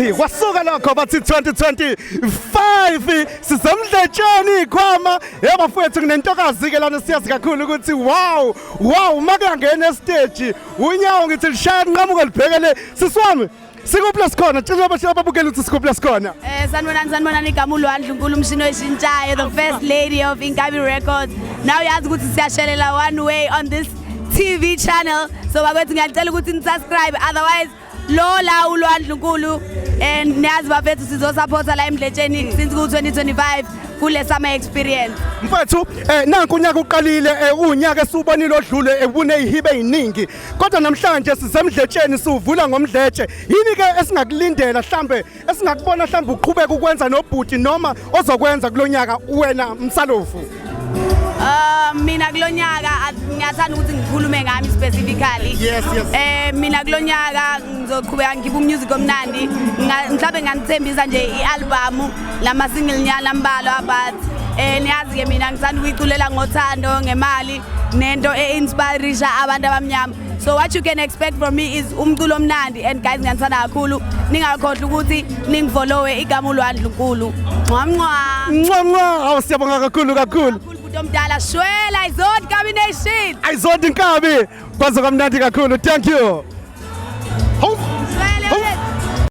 Bathi kwasuka lokho, bathi 2025 sizomdletsheni ikhwama. Yebo mfowethu, kunentokazi ke lana, siyazi kakhulu ukuthi wow, makuyangena estage unyawo ngithi lishaya nqamuko libhekele. Sisiwami, sikuphi lasikhona? Tshela ababukeli ukuthi sikuphi lasikhona. Sanibonani, sanibonani. Igama uLwandle Nkulu Mshino Eshintshayo, the first lady of Inkabi Records. Now uyazi ukuthi siyashelela one way on this TV channel. So bakwethu, ngiyacela ukuthi ni-subscribe, otherwise lo la uLwandle Nkulu and niyazi bafethu, sizosupporta la eMdletsheni since ku 2025 kule summer experience. Mfethu, nanku unyaka uqalile, unyaka esubonile odlule ebuneyihibe eziningi, kodwa namhlanje sisemdletsheni, siuvula ngomdletshe. Yini ke esingakulindela, mhlambe esingakubona, mhlambe uqhubeka ukwenza nobhuti noma ozokwenza kulonyaka wena msalofu? Mina kulonyaka ngiyathanda ukuthi ngikhulume ngami specifically. Yes. Mina kulonyaka ngizoqhubeka ngikhipha umusic omnandi. Mhlawumbe nganithembisa nje i-album lama single nyana ambalwa, but niyazi ke mina ngithanda ukuyiculela ngothando, ngemali, nento e-inspirisha abantu abamnyama. So what you can expect from me is umculo omnandi. And guys, ngiyanithanda kakhulu. Ningakhohlwa ukuthi ningifollowe, igama uLwandle Nkulu. Ncwa ncwa. Ncwa ncwa. Awu, siyabonga kakhulu kakhulu. Kakhulu, bhuti omdala. Shwela izodi, Nkabi Nation. Ayizodi inkabi, kwaze kwamnandi kakhulu. Thank you.